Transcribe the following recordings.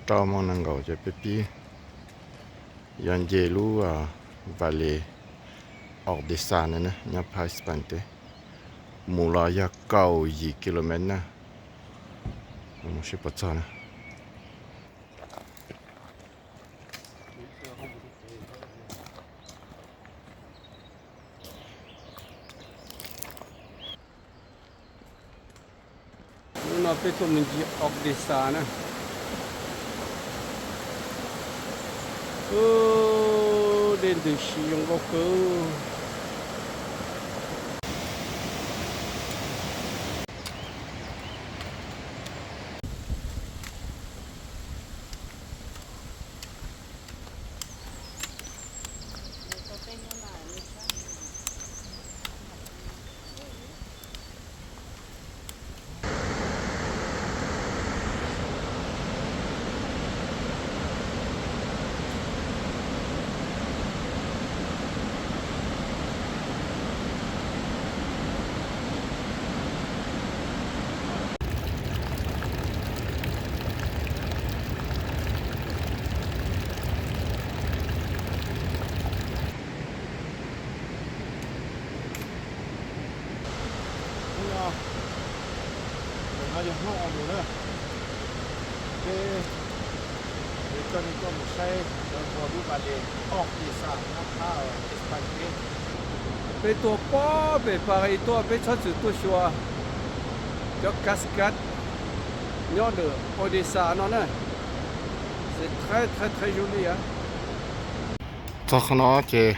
Rau moos nees nkaum ces peb pib yuav nce lub valley Ordesa no na, nyob phab Spain teb. Mus los yog kaum yim kilomev na. Mus seb puas txog na. Hnub no peb tuaj mus ncig Ordesa na. Ub, dej ntws si zoo nkauj kawg. Hnub no, ntawm no yog hnub Oos Lus na, peb yuav coj nej tuaj mus saib cov npua lub valley Ordesa nyob phab Spain teb. Peb tuaj pob pem Paris tuaj, peb txhob txwm tuaj xyuas cov cascade nyob ntawm Ordesa no na. C'est très, très, très joli. Txog qhov no ces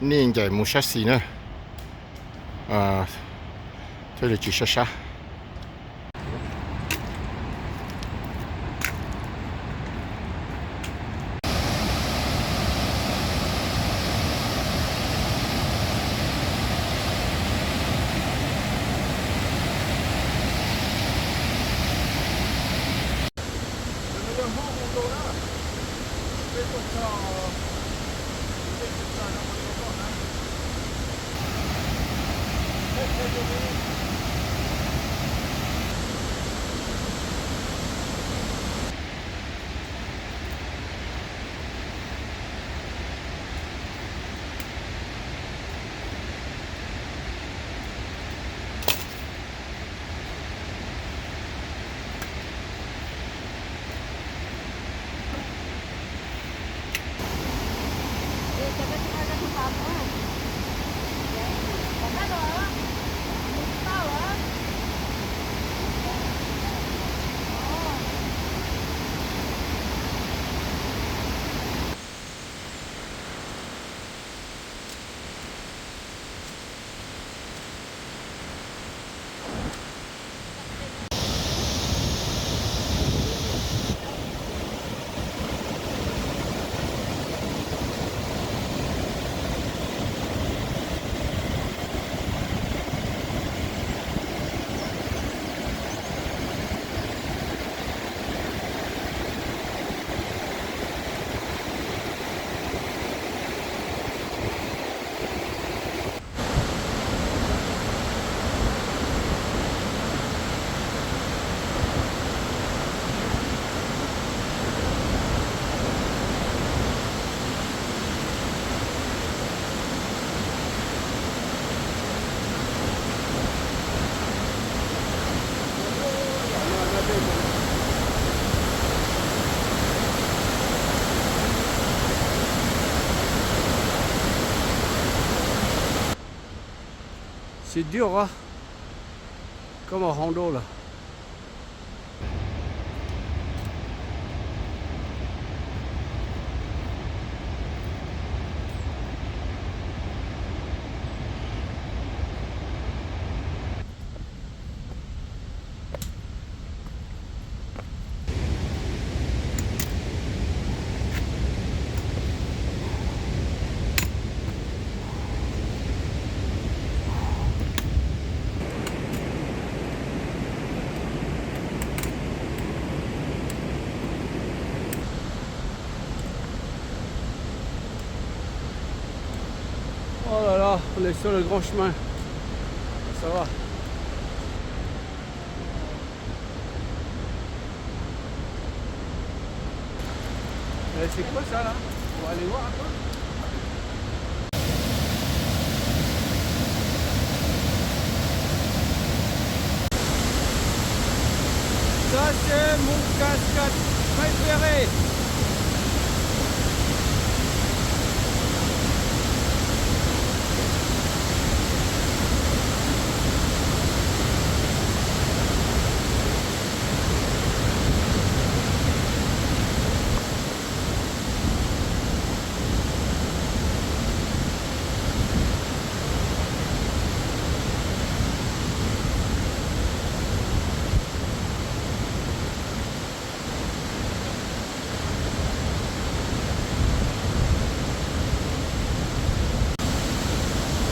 nej ncaim mus sab xis na, thiaj li tsis sab sab. Xis dioj, koj mus hoo dua lawm. Oh là là, on est sur le grand chemin. Ça va. C'est quoi ça là? Faut aller voir un peu. Ça, c'est mon cascade préférée.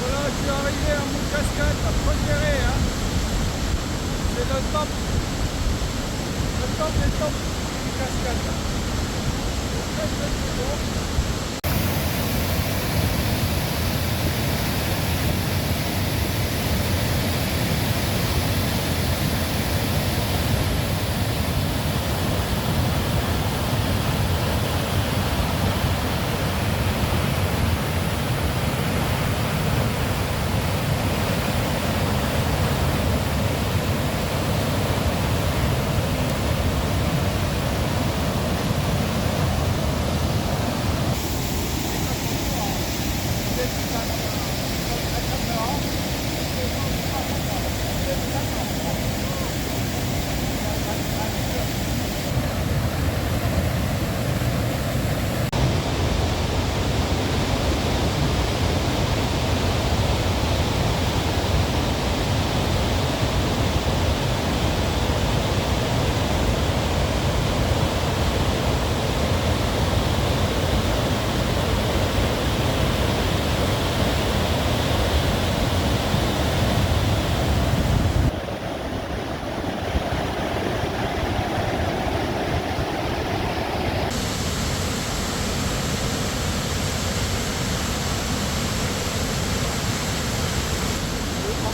Voilà, je suis arrivé à mon cascade préférée, hein. C'est le top. Le top des tops des cascades. C'est très, très, très beau.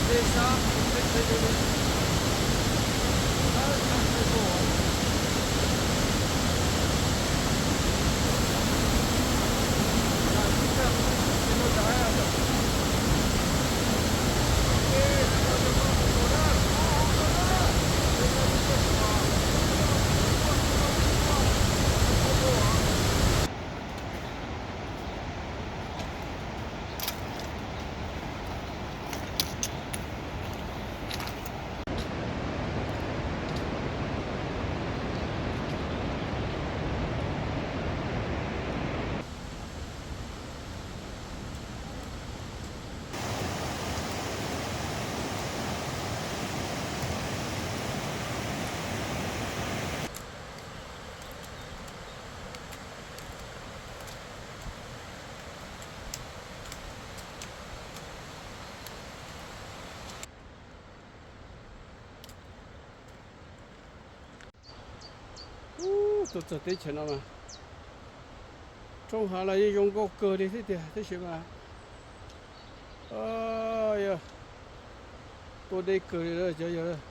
Regardez ça, c'est très, très joli. Ah, très, très beau, hein. Ah, super. C'est beau, t'as rien à faire. Ub, tuaj txog teb chaws no mas roob hav los yeej zoo nkauj kawg li thiab tiag tab sis mas, yog tua deb kawg li lawm cov yawg.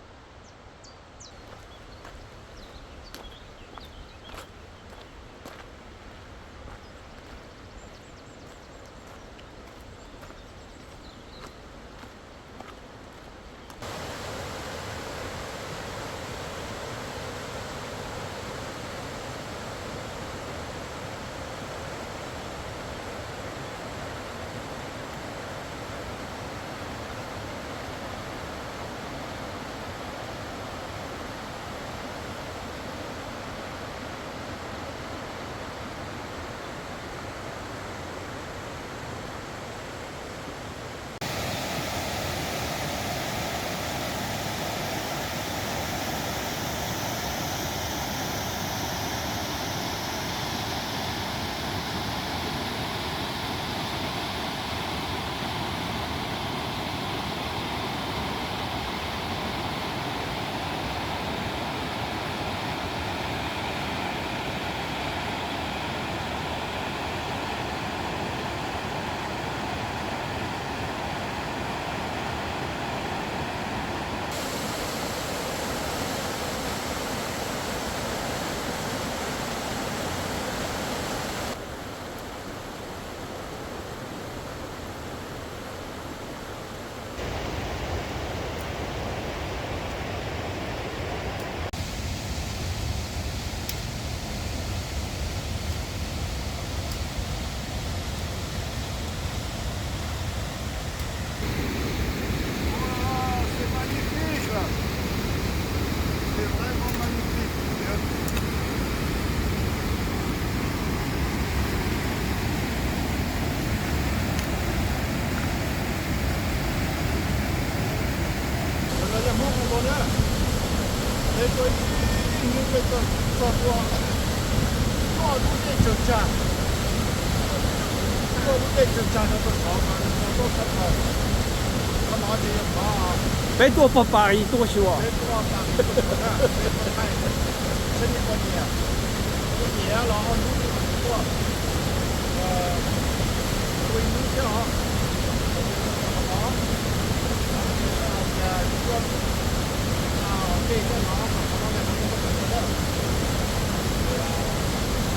Tuaj ib hnub tej tuaj txog tuaj, tuaj lub dej tsawg tsag, tuaj lub dej tsawg tsag no tuaj sov mas tuaj sov thaum, qhov no ces yog qhov peb tuaj pog pas ib tuaj xyuas, peb tuaj pas ib tuaj xyuas na, peb tuaj thaij, saib nej puas nyiam, puas nyiam los ob hnub tuaj, tuaj ib hnub thiab os. Qhov no, no ces hais tias tuaj, dej thiab no, qhov no nej ho tuaj tau na.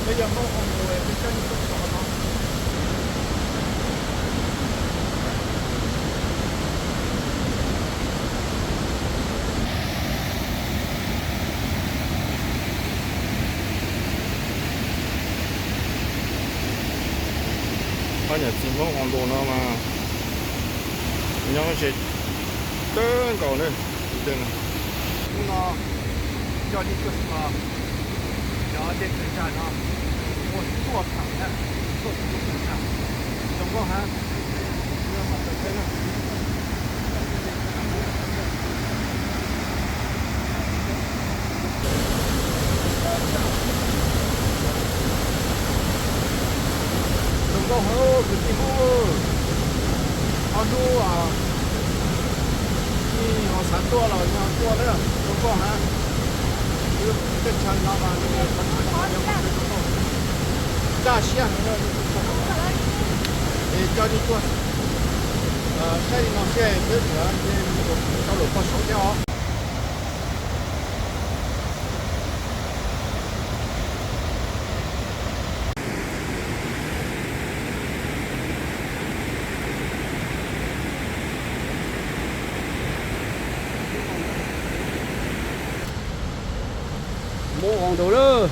Peb yog Hmoob Hoo Ntau, peb coj nej tuaj txog qhov no. Pab niam txiv Hmoob Hoo Ntau no mas nyob ze kawg nkaus na. Hnub no coj nej tuaj xyuas cov dej tawg tsag no, ua tuaj thaum na, tuaj thaum dej tawg tsag, zoo nkauj heev. Zoo nkauj heev kwv tij Hmoob, ob hnub nej ho xav tuaj los nej ho tuaj na, zoo nkauj heev. Tej chaw no mas nws qhov chaw zoo nkauj, kaj siab heev na. Es coj nej tuaj saib li no xwb, peb mus tau lawm pog saud thiab os. Hmoob Hoo Ntau lawm.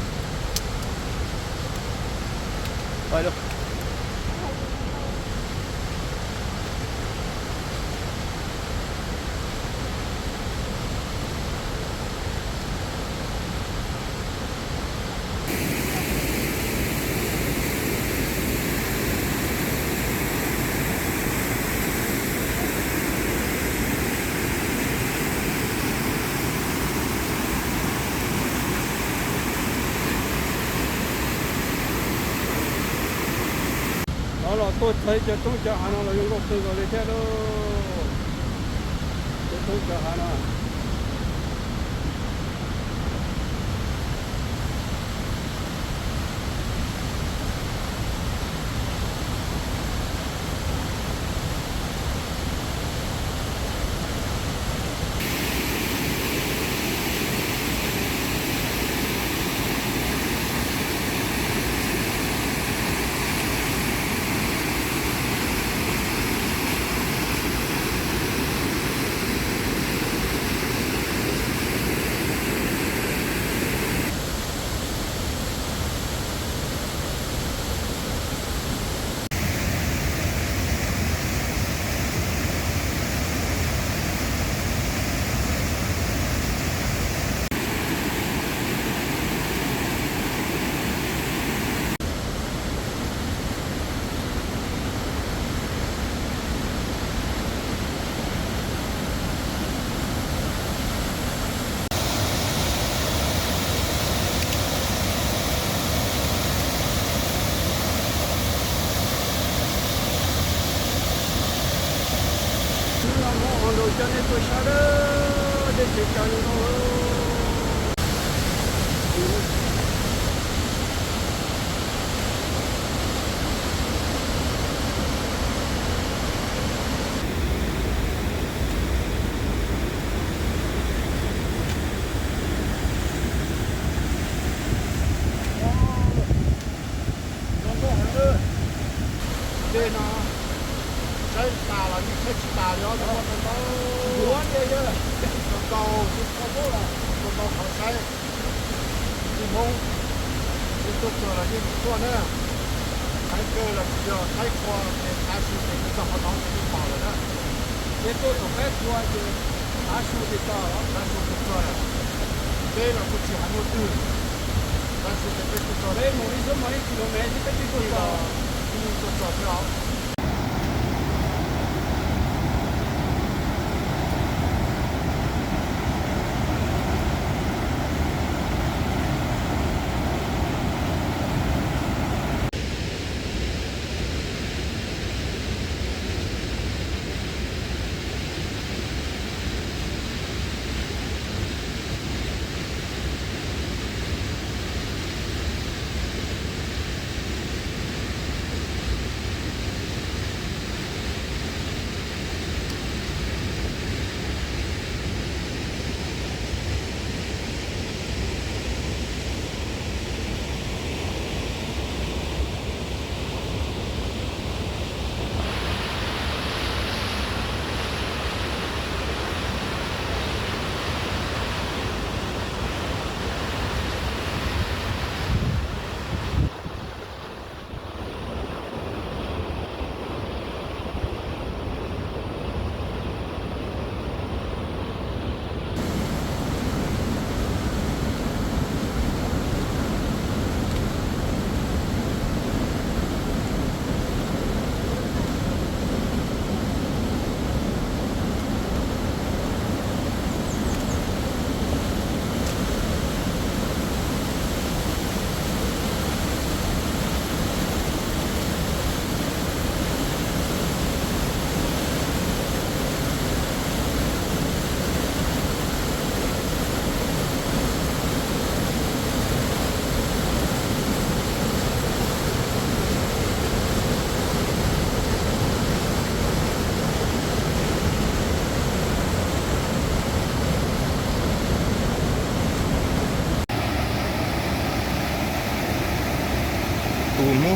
Los los tuaj txog ib co roob cov hav no los zoo nkauj kawg nkaus li thiab lauj. Cov roob cov hav no. Hnub no Hmoob Hoo Ntau coj nej tuaj saib lawm, dej tseem tsaws zoo nkauj. Zoo nkauj heev na. Dej no saib tas los yeej saib tsis tas li os, zoo nkauj ntau ntau. Zoo nkauj, zoo nkauj qhov saib. Kwv tij Hmoob, nej tuaj txog los yeej mus tuaj na. Heev kawg los tsis yog, qaib qua ces tav su ces nej txog qhov no ces nej pom lawm na. Peb tuaj tom qaib qua ces tav su ces txog, tav su ces txog. Peb los kuj tsis hais muaj twg, tav su ces peb kuj txog, peb mus ib xuab moos ib kilómetro xwb peb twb tuaj txog, yeej tuaj txog thiab os.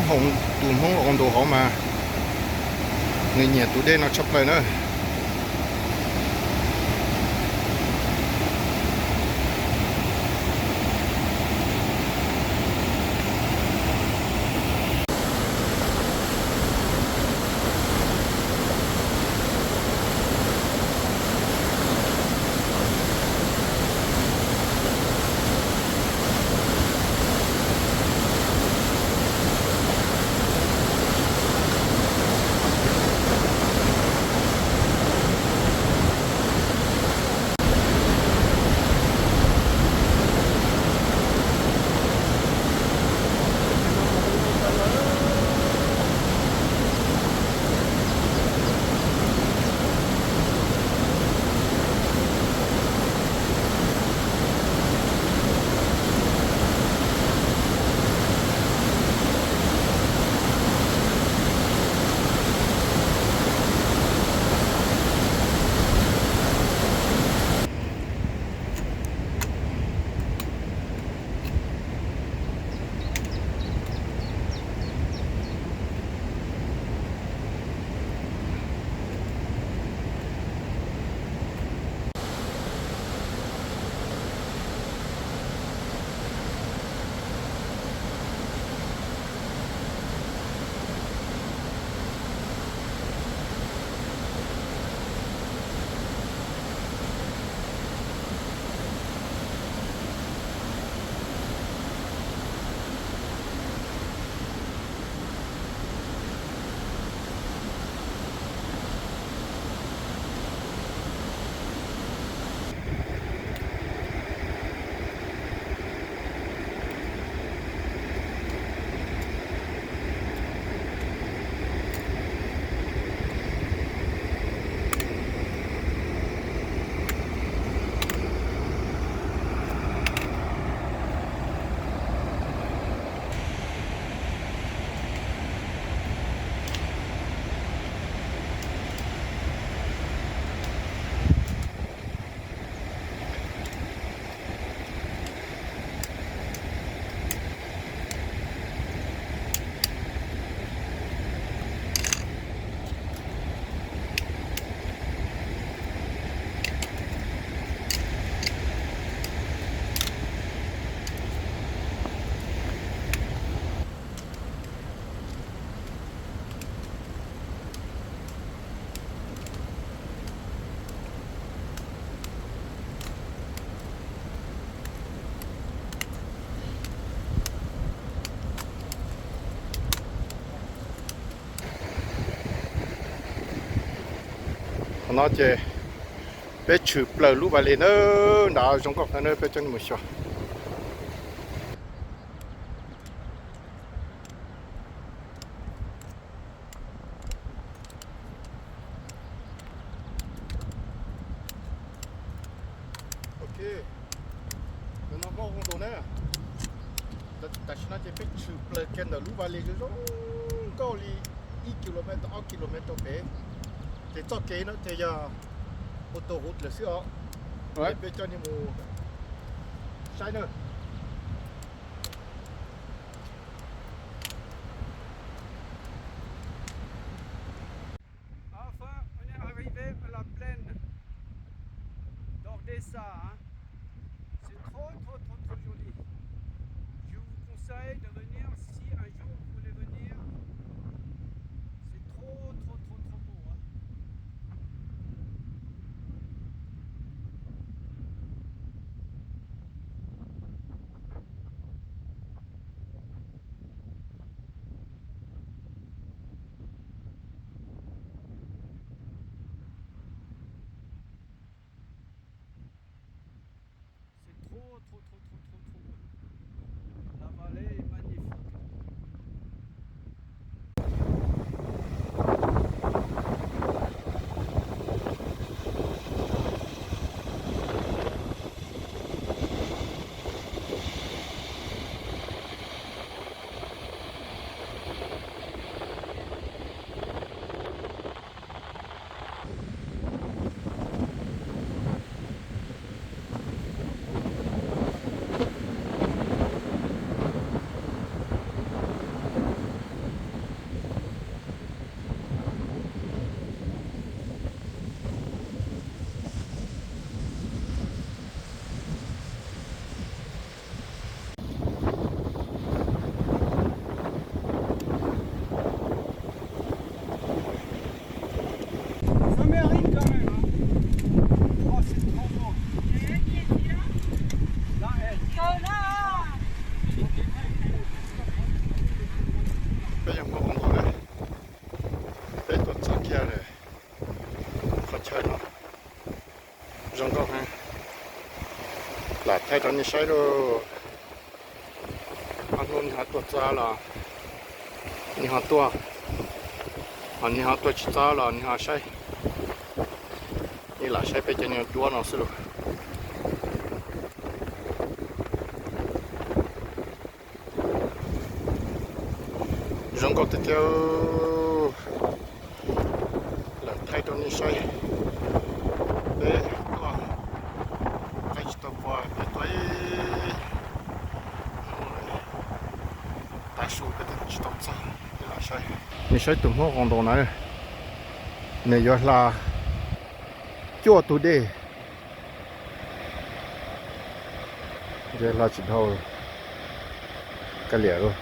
Hmoob, tus Hmoob Oos Ntus hauv mas nws nyiam tus dej no tshaj plaws na. Qhov no ces peb tshwm plaws lub Valais na, nrad zoo nkauj kawg na, peb coj nej mus xyuas. Ok, tus no Hmoob Oos Ntus na. Tam sim no ces peb tshwm plaws kiag ntawm lub Valais zoo zoo nkauj li ib kilomev, ob kilomev rau pem. Ces txoj kev no ces yog ua tus huv dlawm xwb os. Peb coj nej mus saib na. Enfin, on est arrivé à la plaine d'Ordesa, hein. C'est trop, trop, trop, trop joli. Je vous conseille de venir si un jour vous voulez venir. C'est trop, trop, trop, trop beau, hein. Peb yuav mus ua nkaus lawm, peb tuaj txog kiag lawm. Qhov chaw no zoo nkauj heev. Lam thaij rau nej saib lauj. Ob hnub nej ho tuaj txog los nej ho tuaj, ho nej ho tuaj tsis txog los nej ho saib. Nej lam saib peb cov niag duab no xwb lauj. Zoo nkauj tiag tiag. Lam thaij rau nej saib. Peb tuaj, peb tsis tau pom, peb tuaj ib hnub lawm, tav su peb twb tsis tau txog. Peb lam saib, nej saib tus hmoob qos ntaus na, nws yuav hla cuaj tug dej. Ntshe hla tsis dhau, kav liam lauj.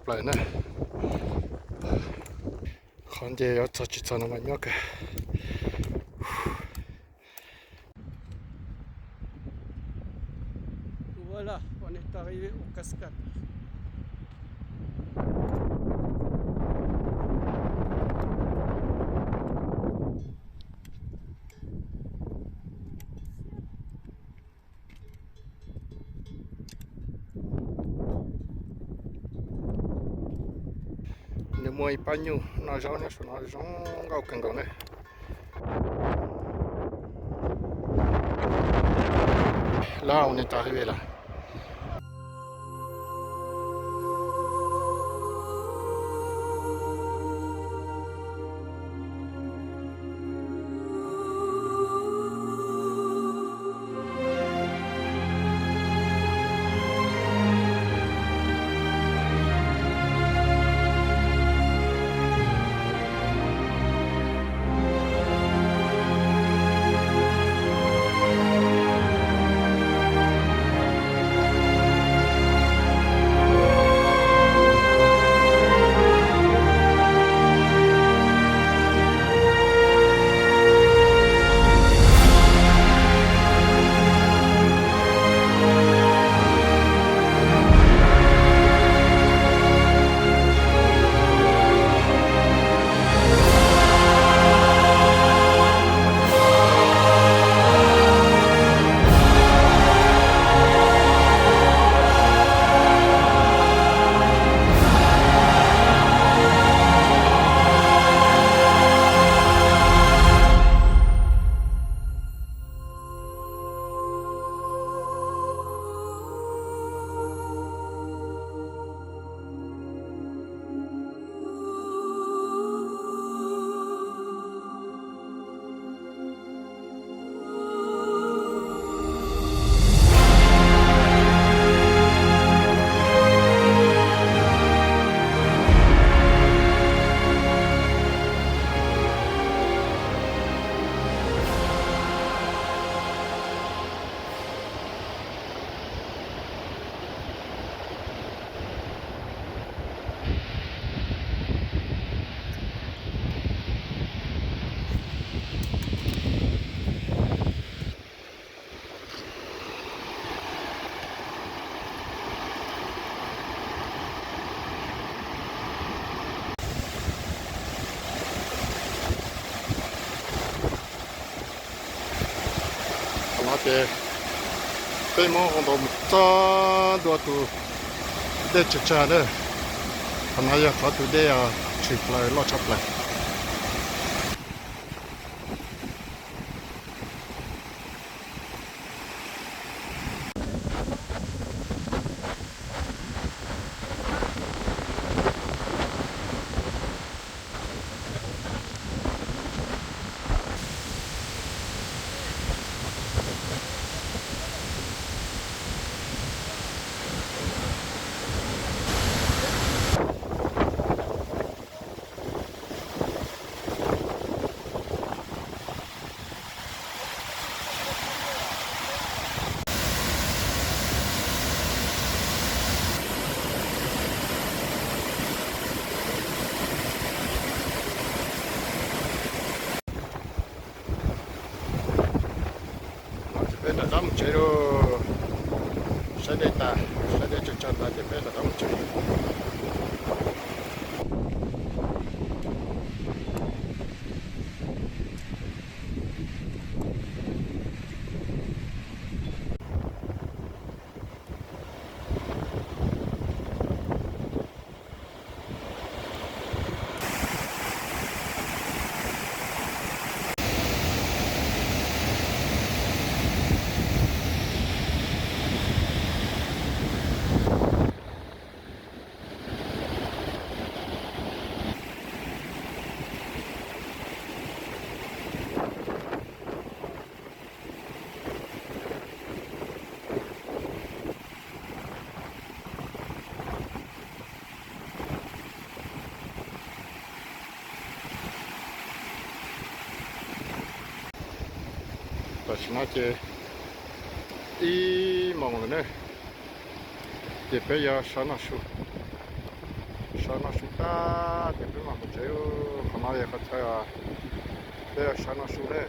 plaws na. Qhov nce yuav txog tsis txog no mas nyob kawg. Nws muaj ib pab nyuj noj zaub nyob saum no zoo nkauj kawg nkaus ne. Lawv ua nws tau hais lawm. Qhov no ces peb muab hau ntaus mus txog ntua tus dej tsawg tsawg na. Qhov no yog qhov tus dej tshwm plaws loj tshaj plaws. Ces peb rov qab mus tsev lauj. Saib dej tas, saib dej tsawg tsawg tas ces peb rov qab mus tsev. Tam sim no ces ib moos lawm na, ces peb yuav sawv noj su. Tau noj su tag ces peb mam mus tsev. Qhov no yog qhov chaw peb sab noj su na.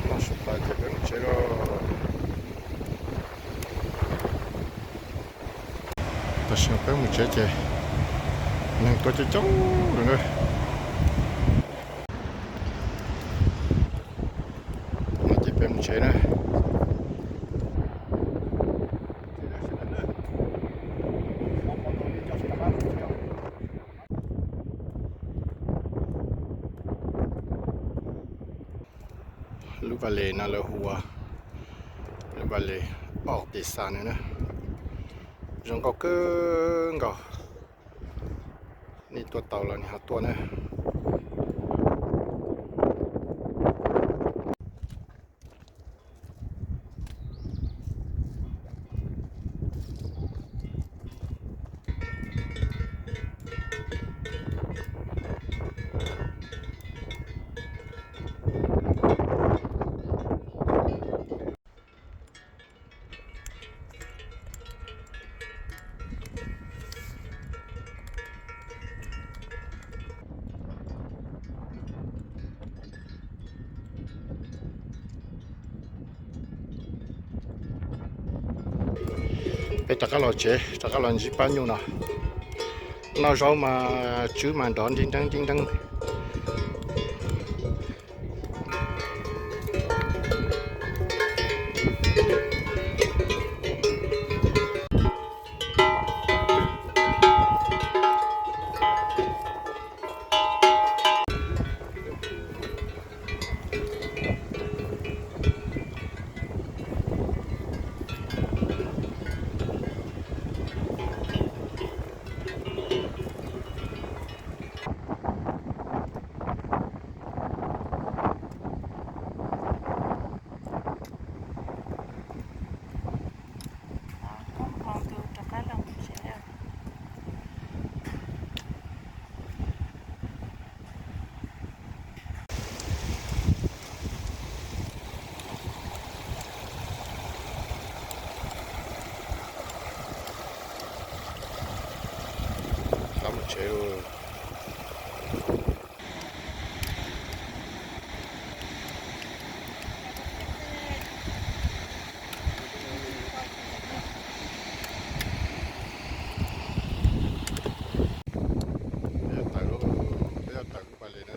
Noj su tas ces peb mus tsev lawm. Tam sim no peb mus tsev ces neeg tuaj coob coob lawm na. No ces peb mus tsev na. Lub vaj les no lawv hu ua lub vaj les Poj Pis Xas no na. Zoo nkauj kawg nkaus. Nej tuaj tau los nej ho tuaj na. Peb rov qab los tsev, rov qab los ntsib pab nyuj no. Noj zaub mas tswb mas nrov nti nteeb nti nteeb. Tau mus tsev. Peb yuav tawm lub, peb yuav tawm lub pas les na.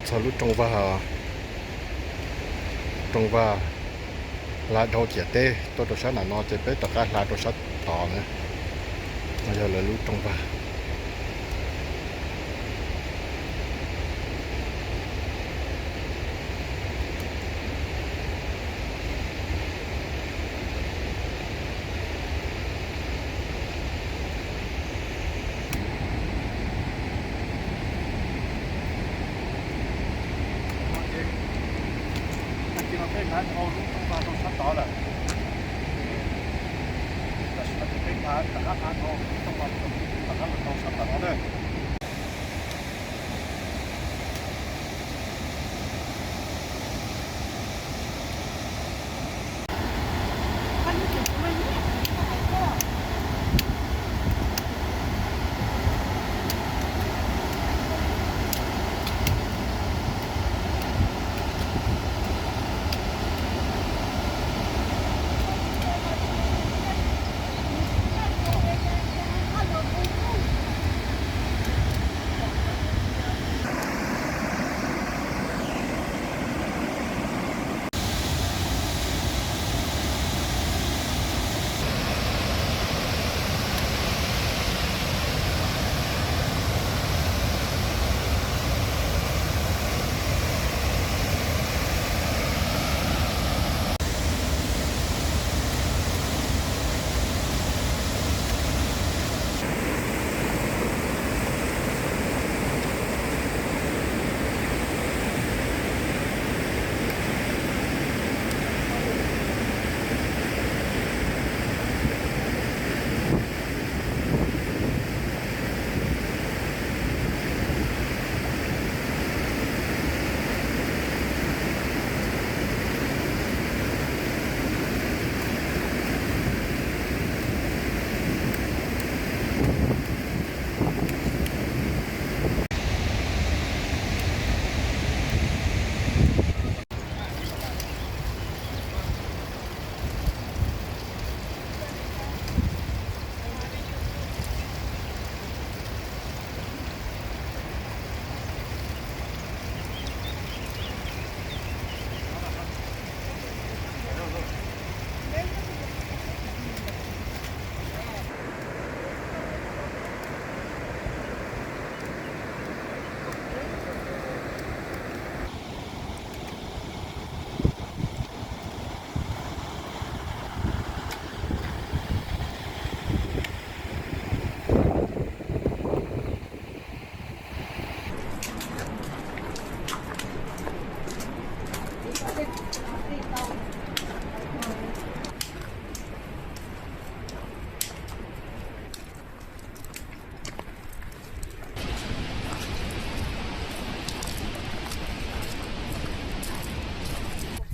Txog lub rooj vag, rooj vag hla dhau ciam teb tuaj rau sab nram no ces peb rov qab hla rau sab tod na. No yog lawv lub rooj vag. Hnab dhau lub rooj vag rau sab tod lawm. Tam sim no ces peb rov qab hnab dhau lub rooj vag rau sab tod no na.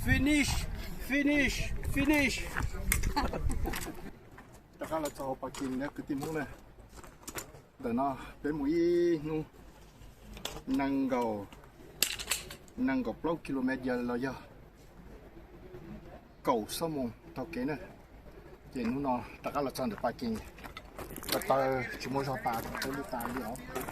Finish, finish, finish. Rov qab los txog hauv Pas Kis na kwv tij Hmoob na. Ntawm no peb mus ib hnub nees nkaum, nees nkaum plaub kilomev los yog kaum xuab moos taug kev na. Ces hnub no rov qab los txog ntawm Pas Kis, ko taw tsis muaj zog tas, peb lub tas li os.